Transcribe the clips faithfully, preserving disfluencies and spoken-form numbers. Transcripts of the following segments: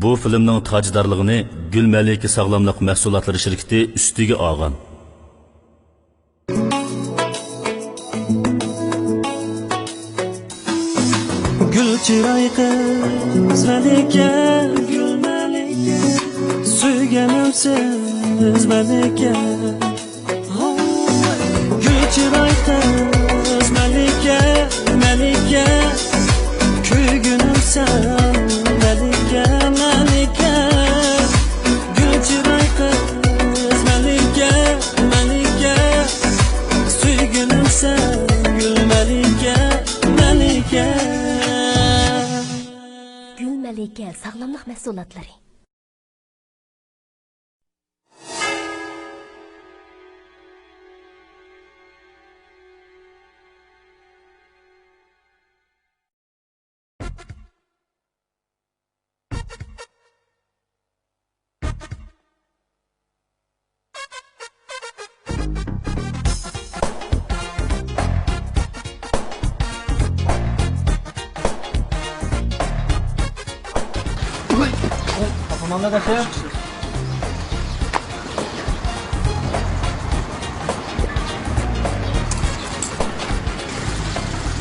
بۇ فىلىمنىڭ تاجدارلىقىنى گۈل مەلىكە ساغلاملىق مەھسۇلاتلىرى شىركىتى ئۈستىگە ئالغان. گۈل چىراي قىز مەلىكە، گۈل مەلىكە، سۆيگىنىمسىز مەلىكە. گۈل چىراي قىز مەلىكە، مەلىكە، كۆيگۈنۈمسەن مەلىكە، مەلىكە. گۈل چىراي قىز مەلىكە، مەلىكە، سۆيگۈنۈمسەن گۈل مەلىكە، مەلىكە. گۈل مەلىكە ساغلاملىق مەھسۇلاتلىرى.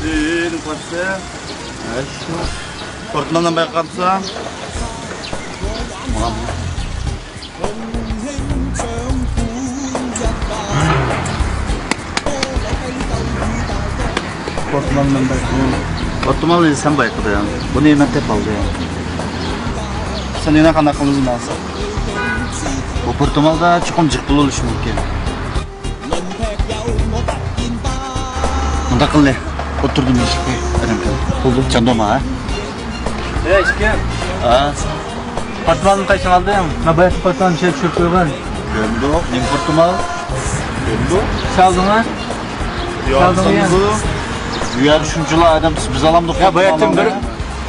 Ey, ne parça? Ay, şu. Portmandan bayqamsa. Portmandan bayqamsa. Portmanı sen bayqıdı ya. Bunu hemen tep aldı ya. Sen yine kanakımızın alsın. Bu portmanı da çok amcık bulunuşu mümkün. مۇنداق قىلدى. ئولتۇردۇم ئىشىككە. بولدى. جاندۇما، ھە؟ ئەي، ئىشىككە. ھە. پورتمالنى قايسىڭ ئالدىڭ؟ مەن باياتتىن پورتمالنى مۇشۇ يەرگە چۈشۈرۈپ قويغان. كۆرۈندى. نېمە پورتمال؟ كۆرۈندى. سالدىڭ، ھە؟ ياق، سالدىڭ يا؟ سالدى. بۇ يەردە شۇنچىلا ئادەم، بىز ئالامدۇق يا، باياتتىن پورتمالنى.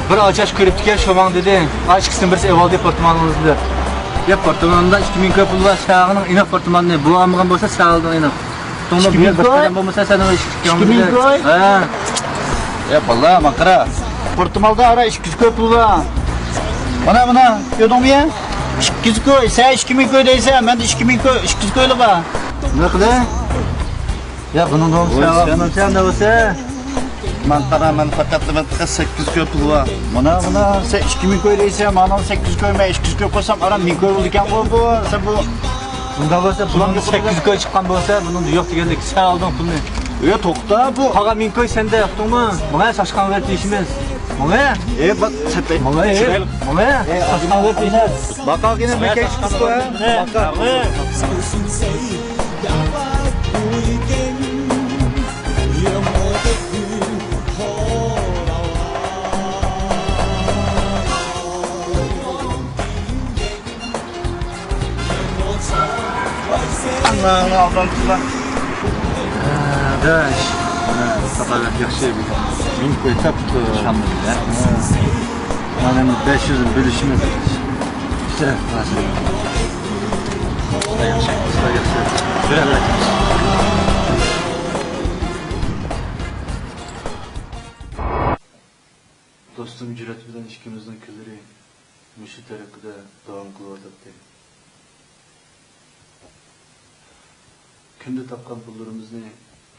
بىر ئاچاش كۆرۈپتىكەن، شۇ ماڭا دېدى. ئا، ئىككىسىنىڭ بىرسى ئېۋالدى پورتمالىڭىزنى دەپ. يا، پورتمالىمدا ئىككى مىڭ كوي پۇل بار، ساغىنىڭ ئېنىق پورتمالنى. بۇ ئالمىغان بولسا، ساغىنىڭ ئېنىق. ئىككى مىڭ كوي؟ بولمىسا، سەن ئىككى مىڭ كوي؟ ھە. يا، بالا، ماڭا قارا. پورتمالدا ئارا ئىككى يۈز كوي پۇل بار. مانا، مانا، كۆردۈڭمۇ يا؟ ئىككى يۈز كوي، سەن ئىككى مىڭ كوي دەيسەن، مەندە ئىككى مىڭ كوي، ئىككى يۈز كويلا بار. نېمە قىلدى؟ يا، بۇنىڭ دېگىنى سەن ئالمىسان دەۋاتسا. ماڭا قارا، مەن پەقەت، مەن پەقەت سەككىز كوي پۇل بار. مانا، مانا، سەن ئىككى مىڭ كوي دەيسەن، مانا سەككىز كوي، مەن ئىككى يۈز كوي قويسام، ئارا مىڭ كوي بولىدىكەنغۇ بۇ. سەن بۇ، ئۇنداق بولسا، بۇنىڭ سەككىز كوي چىققان بولسا، بۇنىڭدا يوق دېگەندەك، سەن ئالدىڭ پۇلنى. يا، توختا بۇ. قالغان مىڭ كوي سەندە، ئۇقتۇڭمۇ؟ ماڭا چاشقانغا بېرىپ دېيىشىمىز. ماڭا. ئە، بات، سەتەي. ماڭا، ئە. ماڭا. ئە، چاشقانغا بېرىپ دېيىشىمىز. باقاغىنە مەكەي چىقىپ قويا. ماڭا. ئانا، ئانا، ئانا. ئاداش، مانا ساپا بەك ياخشى بۇ. مىڭ كوي تاپتى. ئىشەنمىدىم يا. مانا بەش يۈزنى بۆلۈشىمىز. ئىشتە، مانا. ياخشى، ياخشى. دوستۇم جۈرئەت بىلەن ئىككىمىزنىڭ كۈنلىرى مۇشۇ تەرىقىدە داۋام قىلىۋاتاتتى. كۈندە تاپقان پۇللىرىمىزنى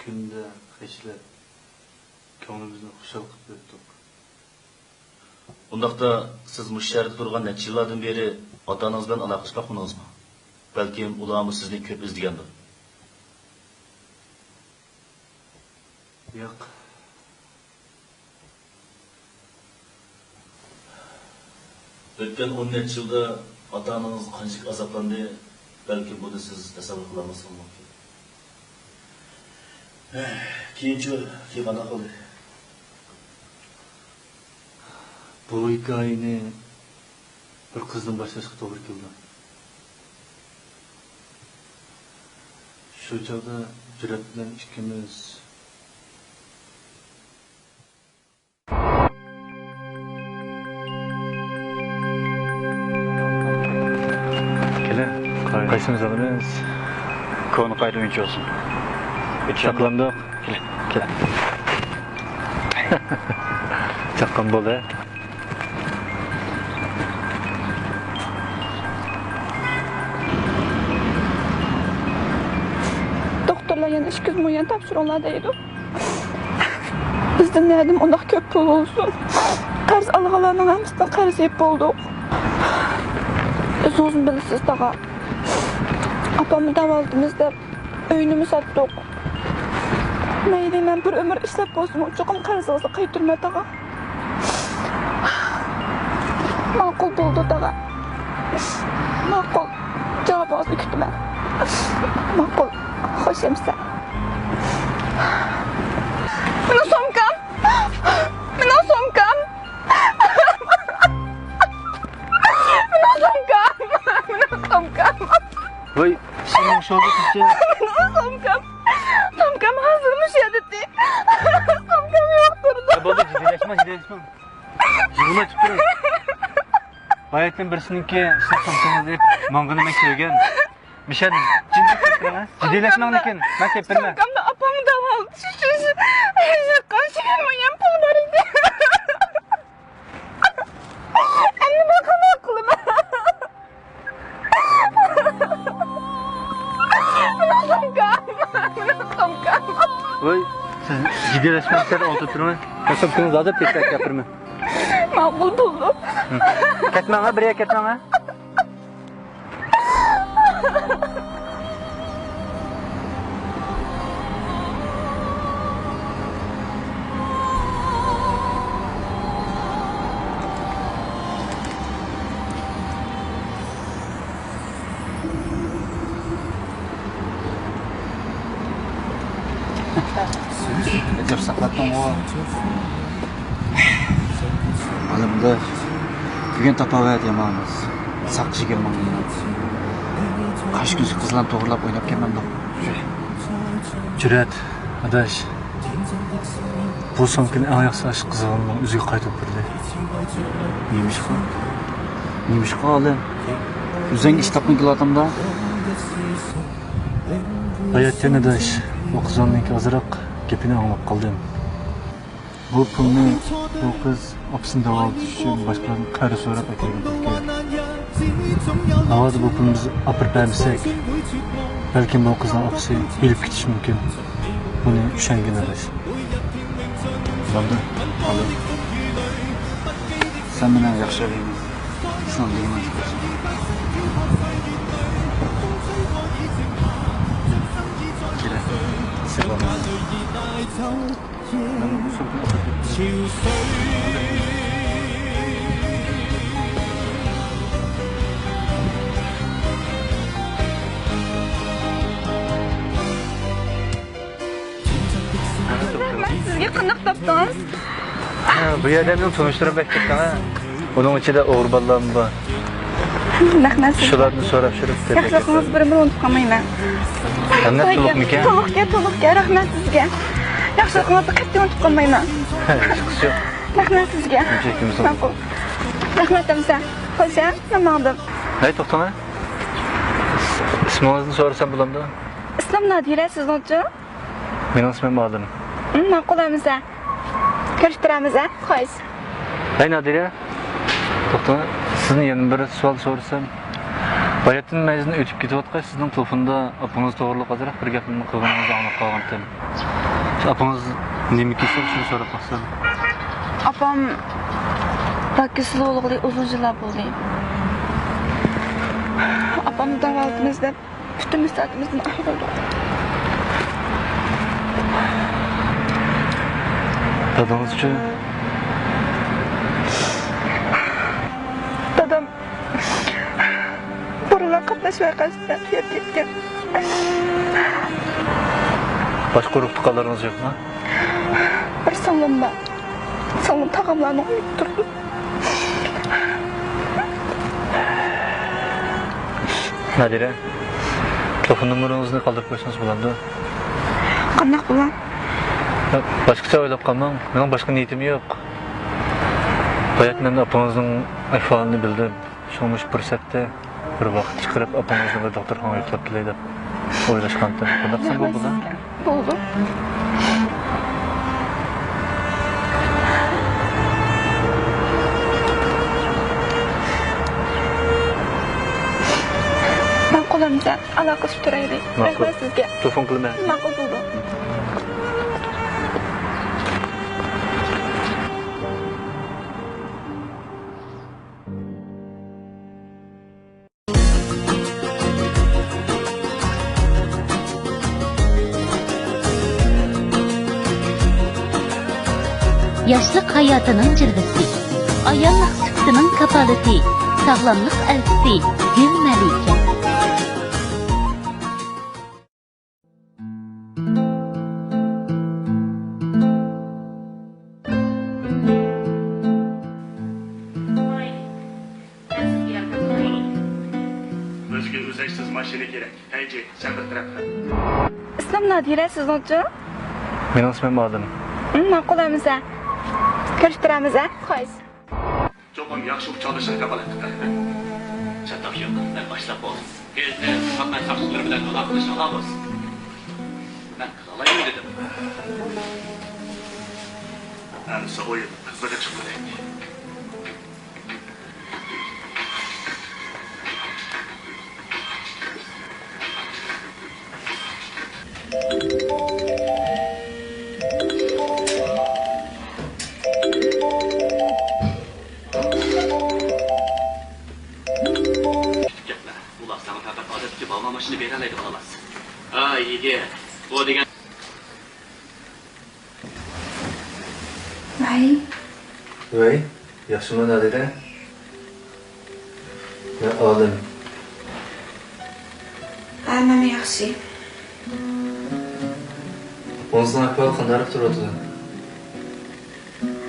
كۈندە خەجلەپ، كۆڭلىمىزنى خۇشال قىلىپ ئۆتتۇق. ئۇنداقتا، سىز مۇشۇ شەھەردە تۇرغان نەچچە يىللاردىن بېرى ئاتا-ئانىڭىز بىلەن ئالاقىلىشىپ باقمىدىڭىزمۇ؟ بەلكىم ئۇلارمۇ سىزنى كۆپ ئىزدىگەندۇر؟ ياق. ئۆتكەن ئون نەچچە يىلدا ئاتا-ئانىڭىز قانچىلىك ئازابلاندى، بەلكىم بۇنى سىز تەسەۋۋۇر قىلالماسلىقى مۇمكىن. كېيىنچۇ؟ كېيىن قانداق بولدى؟ بۇ ھېكايىنى بىر قىزدىن باشلاشقا توغرا كېلىدۇ. شۇ چاغدا جۈرئەت بىلەن ئىككىمىز. كېلىڭ، قايسىمىز ئالىمىز؟ كونا قايدا ئويۇنچى بولسۇن. چاقلاندۇق. كېلىڭ، كېلىڭ. چاققان بولدى. يەنە ئىككى يۈز مو يەن تاپشۇرۇڭلار دەيدۇ. بىزدە نەدىن ئۇنداق كۆپ پۇل بولسۇن؟ قەرز ئالغانلارنىڭ ھەممىسىدىن قەرز يەپ بولدۇق. ئۆزىڭىزمۇ بىلىسىز، تاغا. ئاپامنى داۋالىتىمىز دەپ ئۆينىمۇ ساتتۇق. مەيلى، مەن بىر ئۆمۈر ئىشلەپ بولسىمۇ، چوقۇم قەرزىڭىزنى قايتۇرىمەن، تاغا. ماقۇل، بولدى، تاغا. ماقۇل. جاۋابىڭىزنى كۈتىمەن. ماقۇل. خوش ئەمىسە. مېنىڭ سومكام. مېنىڭ سومكام. مېنىڭ سومكام. مېنىڭ سومكام. ۋاي، سېنىڭ شۇ بىر كېچە. مېنىڭ سومكام. سومكام ھازىر مۇشۇ يەردە. سومكام يوق تۇرىدۇ. يا، بولدى، جىددىيلەشمەڭ، جىددىيلەشمەڭ. يىغلىۋېتىپ تۇرۇڭ. باياتىن بىرسىنىڭكى سىز سومكىڭىزنى ئېلىپ ماڭغىنىنى مەن كۆرگەن. مىشەن، جىددىيلەشمەڭ لېكىن، مەن تېپىپ بېرىمەن. سومكامدا ئاپامنى داۋالىتىش ئۈچۈن يىغقان يىگىرمە يۈەن پۇل بار ئىدى. ئەمدى مەن قانداق قىلىمەن؟ مېنىڭ سومكام. مېنىڭ سومكام. ۋاي، سىز جىددىيلەشمەڭ، سەل ئولتۇرۇپ تۇرۇڭ. سومكىڭىزنى ھازىر تېپىپ ئەكەپ بېرىمەن. ماقۇل، بولدى. كەتمەڭ ھە، بىر يەرگە كەتمەڭ ھە. ئەجەب ساقلاتتىڭغۇ. مانا بۇنداق بۈگۈن تاپاۋەت يامان ئەمەس. ساقچى كەلمەڭ. قاش كۆزى قىزلارنى توغرىلاپ ئويناپ كەلمەمدۇق. جۈرئەت، ئاداش. بۇ سومكىنى ئەڭ ياخشى ئاشۇ قىزغىننىڭ ئۆزىگە قايتۇرۇپ بەردى. نېمىشقا؟ نېمىشقا ئالىم؟ ئۆزۈڭگە ئىش تاپقىن كېلىۋاتامدا. ھاياتتىن ئاداش، بۇ قىزغىننىڭكى ئازراق گېپىنى ئاڭلاپ قالدىم. بۇ پۇلنى بۇ قىز ئاپىسىنى داۋالىتىش ئۈچۈن باشقىلاردىن قەرز سوراپ ئەكەلگەن پۇلكەن. ناۋادا بۇ پۇلنى بىز ئاپىرىپ بەرمىسەك، بەلكىم بۇ قىزنىڭ ئاپىسى ئۆلۈپ كېتىشى مۇمكىن. بۇنى چۈشەنگىن ئاداش. بولدى، قالدى. سەن مېنىڭ ياخشى ئەرلىرىمنى، سېنىڭ دېگىنىڭنى قىلىسەن. كېلە، سېغىن. رەھمەت سىزگە، قانداق تاپتىڭىز؟ ھە، بۇ يەردە مېنىڭ تونۇشلىرىم بەك كۆپ، ھە. ئۇنىڭ ئىچىدە ئوغرى بالىلارمۇ بار. رەھمەت سىزگە. شۇلارنى سوراپ يۈرۈپ. ياخشىلىقىڭىزنى بىرىمدە ئۇنتۇپ قالمايمەن. ھەممە تولۇقمىكەن؟ تولۇقكەن، تولۇقكەن. رەھمەت سىزگە. ياخشىلىقىڭىزنى قەتئىي ئۇنتۇپ قالمايمەن. ھە، ھېچقىسى يوق. رەھمەت سىزگە. ماقۇل. رەھمەت ئەمىسە. خوش ھە، مەن ماڭدىم. ھەي، توختاڭ ھە. ئىسمىڭىزنى سورىسام بولامدۇ؟ ئىسمىم نادىرە، سىزنىڭچۇ؟ مېنىڭ ئىسمىم ئالىم. ھىم، ماقۇل ئەمىسە. كۆرۈشۈپ تۇرامىز ھە. خوش. ھەي نادىرە، توختاڭ، سىزدىن يەنە بىر سوئال سورىسام. باياتىن مەن سىزنى ئۆتۈپ كېتىۋاتقاچ، سىزنىڭ تېلېفوندا ئاپىڭىز توغرىلىق ئازراق بىر گەپنى قىلغىنىڭىزنى ئاڭلاپ قالغانتىم. شۇ ئاپىڭىز نېمە كېسەل، شۇنى سوراپ باقسام. ئاپام راك كېسىلى بولغىلى ئۇزۇن يىللار بولدى. ئاپامنى داۋالىتىمىز دەپ پۈتۈن مىسلاتىمىزدىن ئايرىلدۇق. دادىڭىزچۇ؟ دادام بۇرۇنلا قاتناش ۋەقەسىدە يەپ كەتكەن. باشقا ئۇرۇق-تۇغقانلىرىڭىز يوقمۇ؟ بىر سىڭلىم بار. سىڭلىم تاغاملارنى ئۇنتۇپ تۇرىدۇ. نادىرە، تېلېفون نومۇرىڭىزنى قالدۇرۇپ قويسىڭىز بولامدۇ؟ قانداق بولار؟ ياق، باشقىچە ئويلاپ قالماڭ. مېنىڭ باشقا نىيىتىم يوق. باياتىن مەن ئاپىڭىزنىڭ ئەھۋالىنى بىلدىم. شۇڭا مۇشۇ پۇرسەتتە بىر ۋاقىت چىقىرىپ، ئاپىڭىزنى بىر دوختۇرخانىغا يوقلاپ كېلەي دەپ ئويلاشقانتىم. قانداق دېسەم بولدىغۇ؟ بولدى. ماقۇل ئەمىسە، ئالاقىلىشىپ تۇرايلى. ماقۇل. رەھمەت سىزگە. تېلېفون قىلىمەن. ماقۇل بولدى. ياشلىق ھاياتىنىڭ جىلۋىسى، ئاياللىق سۈپىتىنىڭ كاپالىتى، ساغلاملىق ئەلچىسى گۈل مەلىكە. بىزگە ئۆزەكسىز ماشىنا كېرەك. ھەيجى، سەن بىر تەرەپ قىل. ئىسمىم نادىرە، سىزنىڭچۇ؟ مېنىڭ ئىسمىم ئادىل. ھىم، ماقۇل ئەمىسە. كۆرۈشۈپ تۇرىمىز، ھە؟ خوش. چوقۇم ياخشى ئۇچالىشىشقا كاپالەتلىك قىلىمەن. چاتاق يوق، مەن باشلاپ بولدۇم. تېزدىن ساقچى بىلەن ئالاقىلىشىڭلار بولسۇن. مەن قىلالايمەن دېدىم. ئەمىسە ئويۇن قىزىقى چىققۇدەك. گەپلەر. ئۇلار ساڭا پەقەت ئادەتتىكى بالىلار ماشىنا بېرەلەيدۇ، خالاس. ھەي، يىگىت، بۇ دېگەن. ۋەي. ۋەي، ياخشىمۇ نادىرە؟ ۋە ئادىل. ھەممەم ياخشى. ئاپىڭىزنىڭ ئەھۋالى قانداقراق تۇرۇۋاتىدۇ؟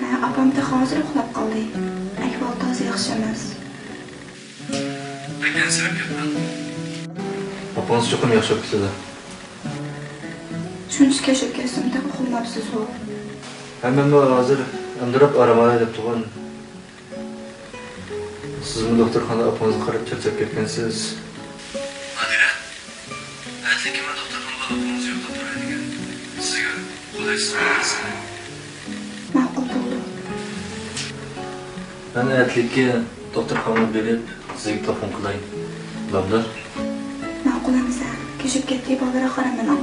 ھە، ئاپام تېخى ھازىر ئۇخلاپ قالدى. ئەھۋالى تازا ياخشى ئەمەس. بەك ئەنسىرەپ كەتمەڭ. ئاپىڭىز چوقۇم ياخشى بولۇپ كېتىدۇ. شۇنچە كەچ كەتسىمۇ تېخى ئۇخلىماپسىزغۇ؟ ھەممەممۇ ھازىر ئەمدىراپ ئارام ئالاي دەپ تۇرغان. سىزمۇ دوختۇرخانىدا ئاپىڭىزغا قاراپ چارچاپ كەتكەنسىز. نادىرە، ئەتىلىكى مەن دوختۇرخانىغا ئاپىڭىزنى يوقلاپ تۇراي دېگەن. سىزگە قولايسىز بولمىسا. ماقۇل بولدى. مەن ئەتىلىكى دوختۇرخانىغا بېرىپ، سىزگە تېلېفون قىلاي. بولامدۇ؟ ماقۇل ئەمىسە، كۆچۈپ كەتتى، بالىلارغا قارىمىنىڭ.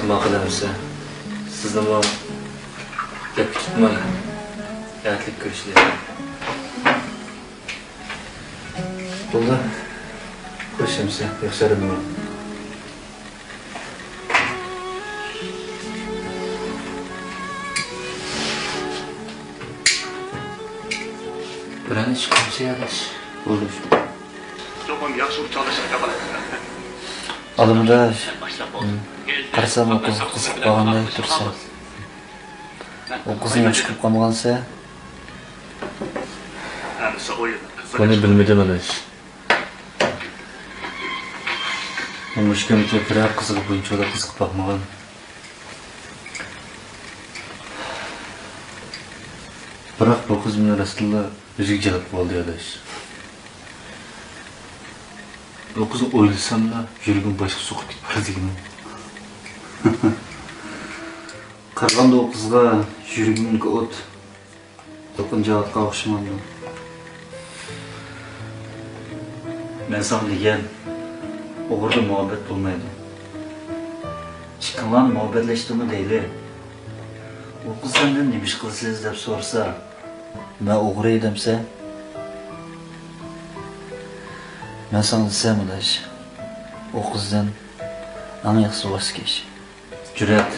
ماقۇل ئەمىسە، سىزنىمۇ بەك كۈتۈپمەن. ئەتىلىك كۆرۈشەيلى. بولدى. خوش ئەمىسە، ياخشى ئارام ئېلىڭ. بىرەرنى چىقىرمىسا ياداش. بولدى. چوقۇم ياخشى ئۇچالىشىشقا كاپالەتلىك قىلىمەن. ئالىمداش. قارىسام، ئۇ قىز قىزىقىپ قالغاندەك تۇرسا. ئۇ قىزنى ياخشى كۆرۈپ قالمىغانسەن. بۇنى بىلمىدىم، ئاداش. مۇشۇ كۈنگىچە بىرەر قىزغا بۇنچىۋالا قىزىقىپ باقمىغان. بىراق بۇ قىز مېنى راستتىنلا ئۆزىگە جەلپ قىلىۋالدى، ئاداش. بۇ قىزنى ئويلىساملا، يۈرىكىم باشقا سوقۇپ كېتىپ بارىدىكەن. قارىغاندا ئۇ قىزغا يۈرىكىمدىكى ئوت دولقۇن جاۋاتقا ئوخشىمامدۇ؟ مەن ساڭا دېگەن، ئوغرىدا مۇھەببەت بولمايدۇ. ئىككىڭلارنى مۇھەببەتلەشتىمۇ دەيلى. ئۇ قىز سەندىن نېمە ئىش قىلىسىز دەپ سورىسا، مەن ئوغرى دەمسە، مەن ساڭا دېسەم، ئاداش، ئۇ قىزدىن ئەڭ ياخشىسى ۋاز كېچىش. جۈرئەت،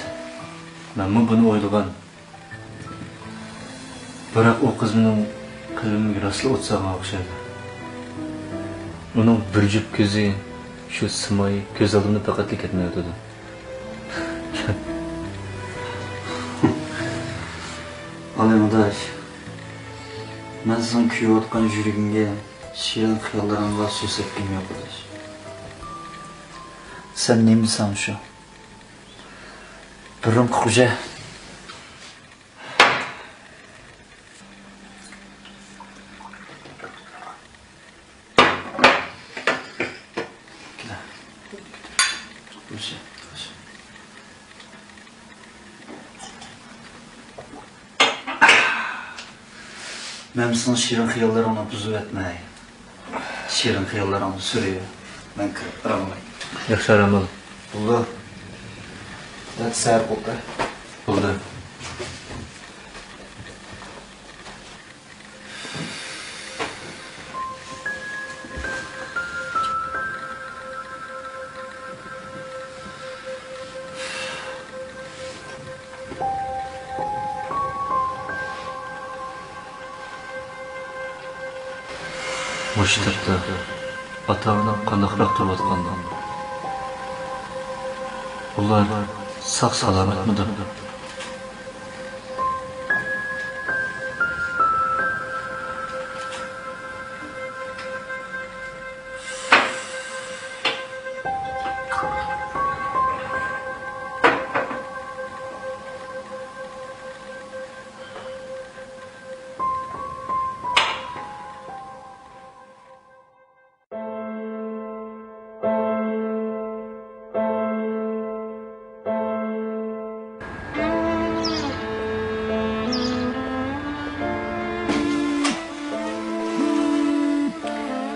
مەنمۇ بۇنى ئويلىغان. بىراق ئۇ قىز مېنىڭ قەلبىمگە راستلا ئوت سالغان ئوخشايدۇ. ئۇنىڭ بىر جۈپ كۆزى شۇ سىماي كۆز ئالدىمدىن پەقەتلا كەتمەيۋاتىدۇ. ئالىم ئاداش، مەن سېنىڭ كۆيۈۋاتقان يۈرىكىڭگە، شېرىن خىياللىرىڭغا سۆز سەپكىم يوق، ئاداش. سەن نېمە دېسەڭ شۇ. بۇرۇنقى خوجا. مەن سېنىڭ شېرىن خىياللىرىڭنى بۇزۇۋەتمەي. شېرىن خىياللىرىڭنى سۈرۈۋەر. مەن كىرىپ ئارام ئالاي. ياخشى، ئارام ئال. بولدى. دەل سەھەر قوپتى. بولدى. مۇشۇ تاپتا ئاتا-ئانام قانداقراق تۇرۇۋاتقاندۇ؟ ئۇلار ساق-سالامەتمىدۇ؟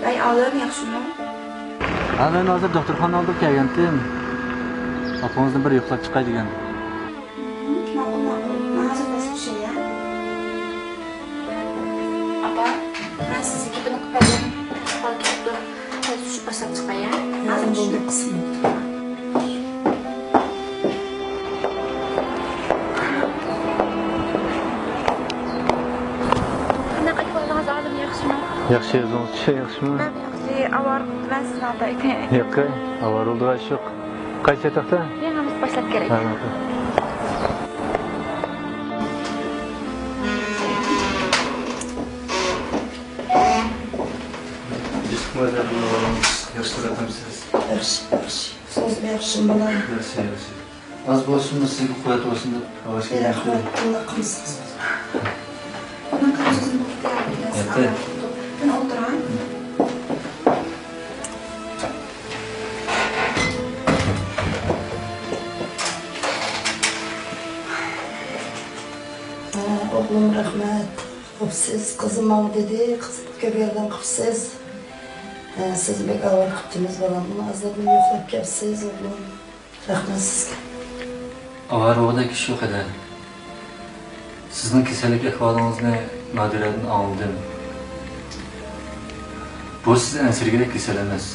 ۋەي، ئالىم، ياخشىمۇ؟ ھە، مەن ھازىر دوختۇرخانا ئالدىغا كەلگەنتىم. ئاپىڭىزنى بىر يوقلاپ چىقاي دېگەن. ماقۇل، ماقۇل. مەن ھازىر باسىپ چۈشەي، ھە؟ ئاپا، مەن سىزگە گېپىنى قىلىپ بەردىم. بالا كېتىپتۇ. ھازىر چۈشۈپ باشلاپ چىقاي، ھە؟ ھە، ھازىر بولدى، چۈشۈپ. قىزىم. قانداق ئەھۋالىڭىز، ئالىم، ياخشىمۇ؟ ياخشى، ئۆزىڭىزچە ياخشىمۇ؟ مەن ياخشى، ئاۋارە قىپتىمەن سىزنىڭ ئاتاينى. ياق، ئاۋارە بولىدىغان ئىش يوق. قايسى ياتاقتا؟ يېڭىمىز باشلاپ كېرەي. ھە، ماقۇل. ياخشى، ياخشى تۇرۇۋاتامسىز؟ ياخشى، ياخشى. سىزمۇ ياخشىمۇ، بالام؟ ياخشى، ياخشى. ئاز بولسۇنمۇ سىزگە قۇۋۋەت بولسۇن دەپ ھاۋاس كېلىپ. رەھمەت، ئاللا قىلسۇن. ماقۇل، سىزنى بولۇپ كېلەلمەيمەن. ياقتى. مەن ئولتۇراي. ھە، ئوغلۇم، رەھمەت. قوپسىز، قىزىم ماڭا دېدى، قىزىمغا كۆپ ياردەم قىپسىز. ھە، سىزنى بەك ئاۋارە قىپتىمىز، بالام. مانا ھازىردىن يوقلاپ كەپسىز، ئوغلۇم. رەھمەت سىزگە. ئاۋارە بولغۇدەك ئىش يوق ئىدى. سىزنىڭ كېسەللىك ئەھۋالىڭىزنى نادىرەدىن ئاڭلىدىم. بۇ سىز ئەنسىرىگۈدەك كېسەل ئەمەس.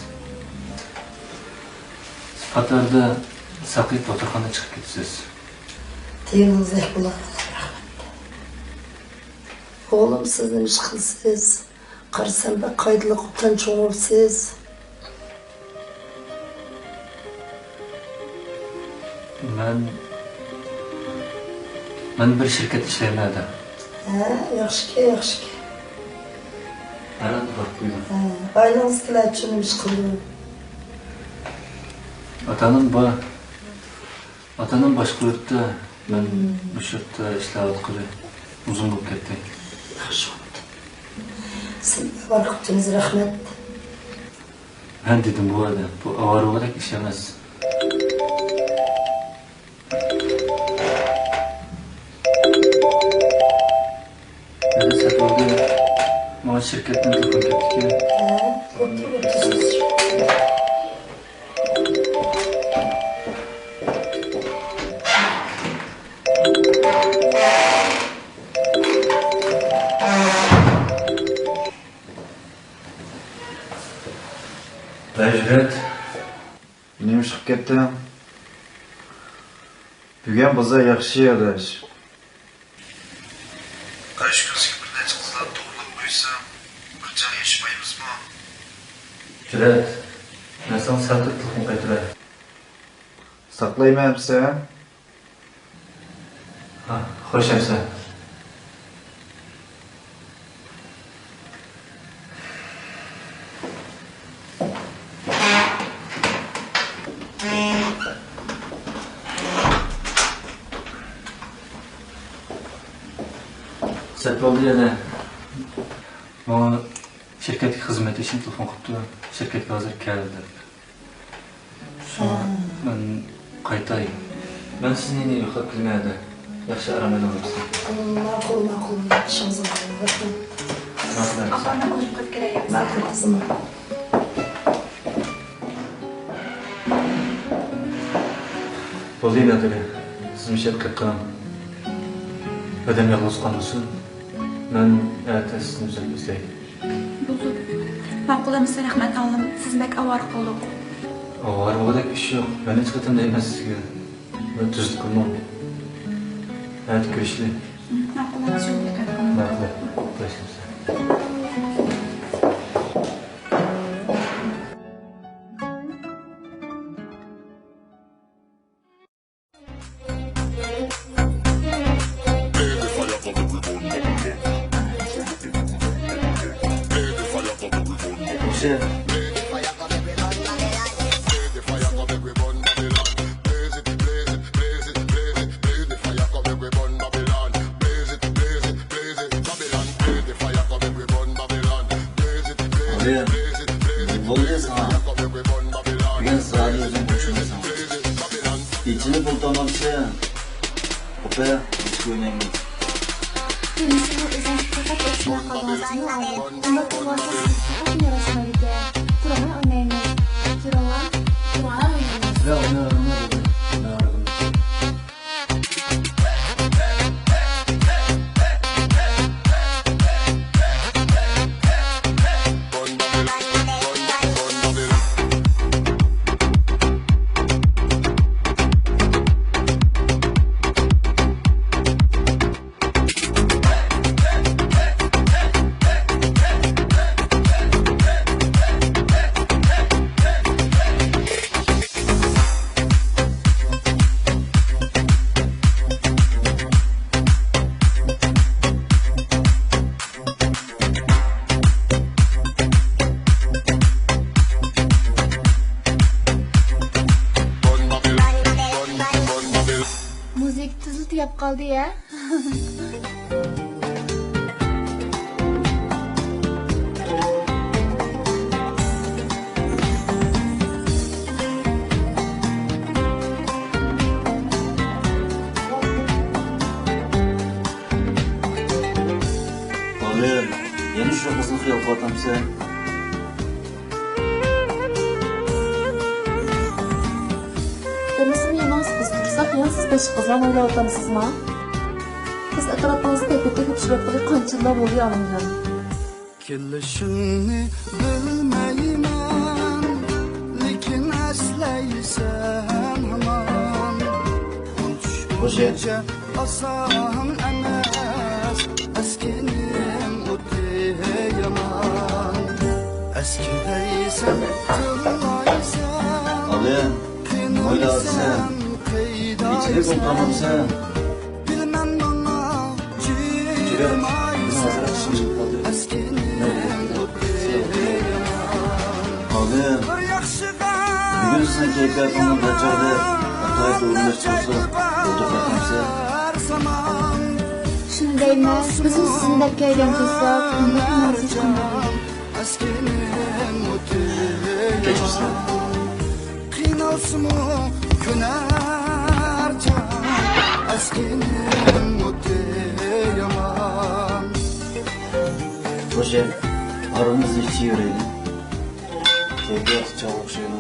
سىز پات ئارىدا ساقىيىپ دوختۇرخانىدىن چىقىپ كېتىسىز. دېگىنىڭىزدەك بولار، رەھمەت. ئوغلۇم، سىز نېمە ئىش قىلىسىز؟ قارىسام، بەك قائىدىلىك، ئوبدان چوڭ بولۇپسىز. مەن، مەن بىر شىركەتتە ئىشلەيمەن، ئەدە. ھە، ياخشىكەن، ياخشىكەن. ھەر ھالدا بېرىپ قويدۇم. ھە، ئائىلىڭىزدىكىلەر ئۈچۈن نېمە ئىش قىلىدۇ؟ ئاتا-ئانام بار. ئاتا-ئانام باشقا يۇرتتا، مەن مۇشۇ يۇرتتا ئىشلەۋاتقىلى ئۇزۇن بولۇپ كەتتى. ياخشى بوپتۇ. سىز ئاۋارە قىپتىڭىز، رەھمەت. مەن دېدىم بۇ ئادەم، بۇ ئاۋارە بولغۇدەك ئىش ئەمەس. ماڭا شىركەتتىن تېلېفون كەپتىكەن. ھە، بوپتۇ، بوپتۇ، سىز. ھەزرەت. نېمە ئىش قىلىپ كەتتىڭ؟ بۈگۈن بازار ياخشى، ئاداش. قايسى كۈنسىگە بىر نەچچە قىزلارنى توغرىلاپ قويسام، بىر جاي يېشىمايمىزمۇ؟ جۈرئەت، مەن ساڭا سەل تۇرۇپ تېلېفون قايتۇراي. ساقلايمەن ئەمىسە. ھا، خوش ئەمىسە. سەت بولدى يەنە. ماڭا شىركەتتىكى خىزمەتدىشىم تېلېفون قىپتۇ، شىركەتكە ھازىر كەل دەپ. شۇڭا مەن قايتاي. مەن سىزنى يوقلاپ كېلىمەن ھەدە. ياخشى ئارام ئېلىڭ دەپسەن. ماقۇل، ماقۇل. ئىشىڭىزغا ماقۇل. ماقۇل. ئاپا، مەن ئۆزۈم قىلىپ كېلەي. ماقۇل، قىزىم. بولدى، نادىرە، سىزمۇ شەپقەت قىلىڭ. ئادەم يالغۇز قالمىسۇن. مەن ئەتە سىزنى ئۆزۈم ئىزدەي. بولدى. ماقۇل ئەمىسە، رەھمەت ئاڭلىم. سىز بەك ئاۋارە قىلدۇق. ئاۋارە بولغۇدەك ئىش يوق. مەن ھېچقېتىم دەيمەن سىزگە. مەن تۈزۈتكىنىمۇ. ئەتە كۆرۈشىلى. ماقۇل ئەمىسە، دىققەت قىلىڭ. ماقۇل. خوش ئەمىسە. ئالىيە، بولدى ساڭا. بۈگۈن سىرادىن ئۆزۈڭ قوشۇلمايسەن. ئېچىنىپ ئولتۇرمامسەن؟ ئوپە، ئېچىپ ئوينايمىز. تۇرمۇشنىڭ ئۆزىڭىز پەقەت ئوخشىماي قالدىڭىز جۇمۇ ئالىم. ئۇنداق بولغانسىز سىزگە پەقەتمۇ ياراشمايدىكەن. تۇرۇڭلار ئوينايمىز. تۇرۇڭلار. تۇرۇڭلار ئوينايمىز. ياق، ئويناۋېرىڭلار، ئويناۋېرىڭلار. مۇزىكا تېزلا تۈگەپ قالدى ھە. بالىم، يەنە شۇ قىزنى خىيال قىلىۋاتامسەن؟ دېمىسىمۇ يېمىڭىز، بىز تۇرساق يەنە سىز باشقا قىزلارنى ئويلاۋاتامسىزما؟ سىز ئەتراپىڭىزدا تەكلىپتە كۆپچىلىكتىكى قانچە يىللار بولدى ئالىمجان؟ كېلىشىڭنى بىلمەيمەن، لېكىن ئەسلەيسەن ھامان. ئۇنتۇش بويىچە ئاسان ئەمەس، ئەسكىنىڭ ئوتى يامان. ئەسكى دەيسەن، تىللايسەن، ئالىم، ئويلاۋاتىسەن. كېچىلىك ئولتۇرمامسەن؟ بىلمەم ماڭا جىرمايسەن، ئەسكىنىڭ ئوتى يامان. ئالىم، بىر ياخشى بۈگۈن سىزنىڭ كەيپىياتىڭىزنى بىر چاغدا ئاتايىت ئورۇنلاشتۇرسا، ئولتۇرۇپ باقامسىز؟ شۇنى دەيمەن، بىزمۇ سىزنى دەپ كەلگەن تۇرساق، ئۇنداق نازۇك قىلماڭ. كەچۈرسىلەر. قىينالسىمۇ كۆنەر جان، ئەسكىنىڭ ئوتى يامان. خوش، ئارىمىزنى ئىچىۋېرەيلى. كەيپىياتى چاغ ئوخشايدۇ.